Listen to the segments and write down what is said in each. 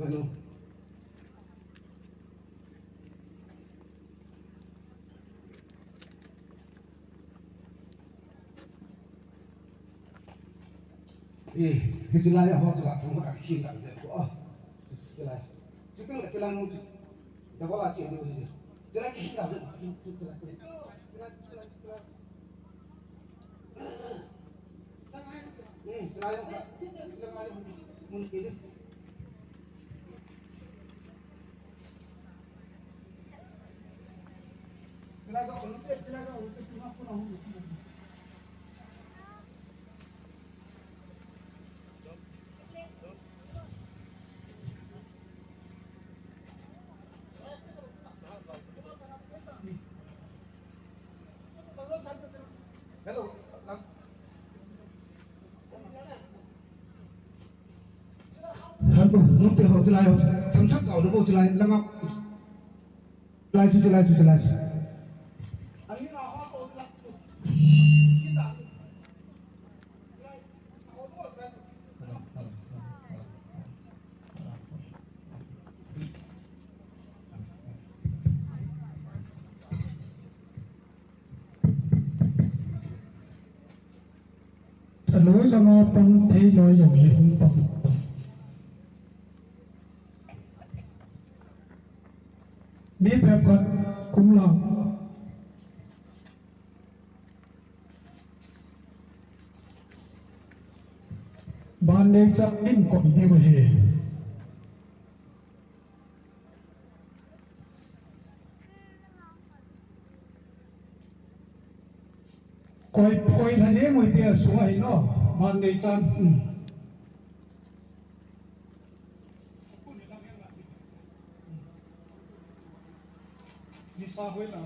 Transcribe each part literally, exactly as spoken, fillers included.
Eh, hiche lai a ho chu la thong ka khin ka je ko. Ah, hiche lai. Chu peng ka che lang chu. Da ba la che ni. Hiche lai khin ka je. Hiche lai. Hello, nute ho chulai ho, thamsak kau nu ho chulai, langa. Chulai chu, chulai chu, chulai chu. Aloi langa pang thei loi jong hi hung pang. Mi phabep khat kum lang. Ban nei chak min ko ni ma he. Koi, koi la le moi te su ai lo. Ban nei chan. Hmm. Ni sa hoi la.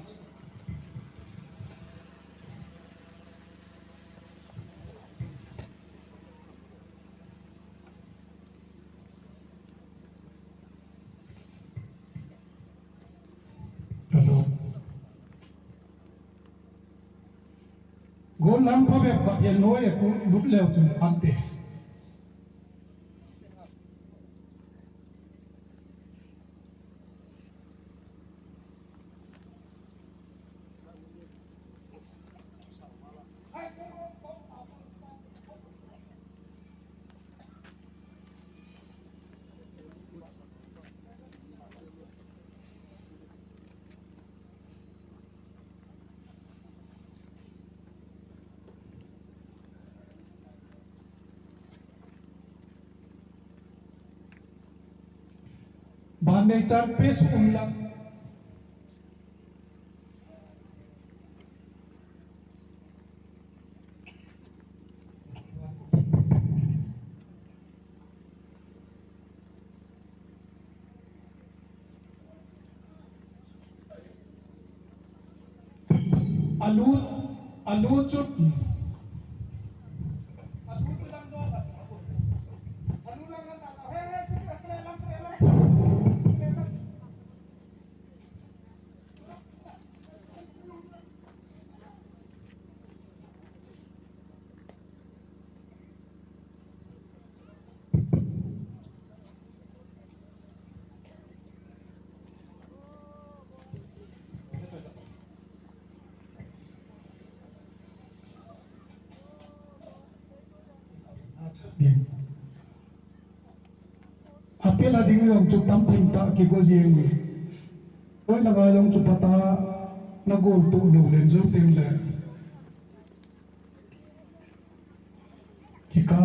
Hello. Gollhang phabep khat hi noi a ko lut leu chun ante. Ban nei chan peace um la. Alu, alu chu. Apel a ding jong chu tam thim tah kigo jeng. Koi langa jong chu pata na gol tu lu len jong ting le. Kika.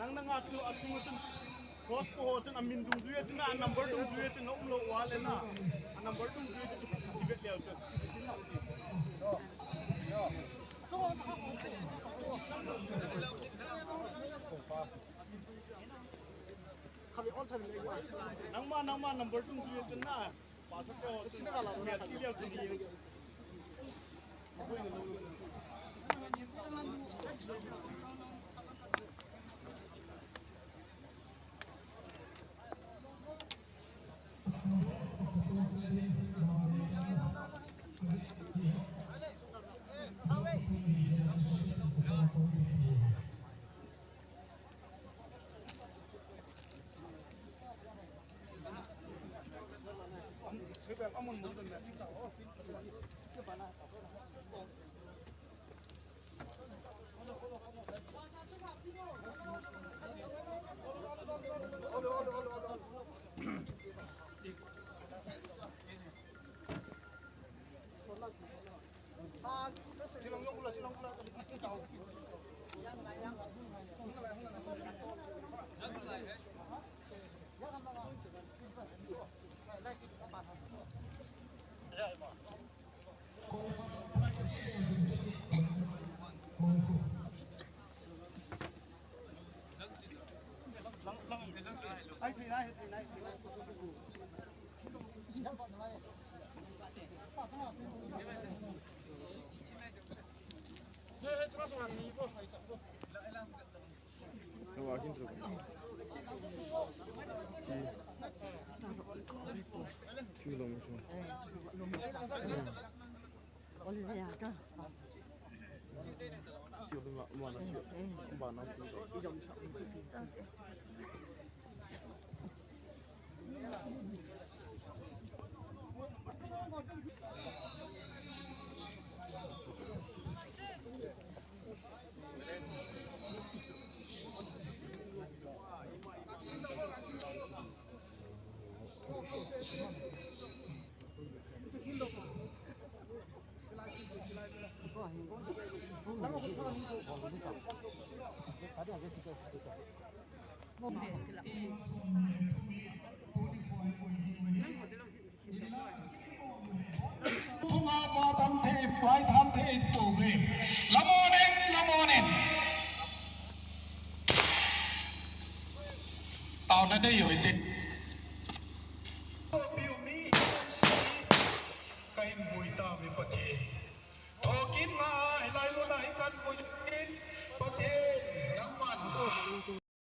Nang nanga chu achung chun cross po ho chun amin dungjui a chun a number dungjui a chun na umlou uva le na. A number dungjui a chun kivet leu chun. Nangma, nangma number dungjui a chun na. Phunga pa tham thei, pai tham thei tou ve. Lamonin, lamonin. Taona nei hoi te. Piu mi, ka hin vui tauve Pathen. Thokit nga, hilai muna hi kan vui in, Pathen, nangman.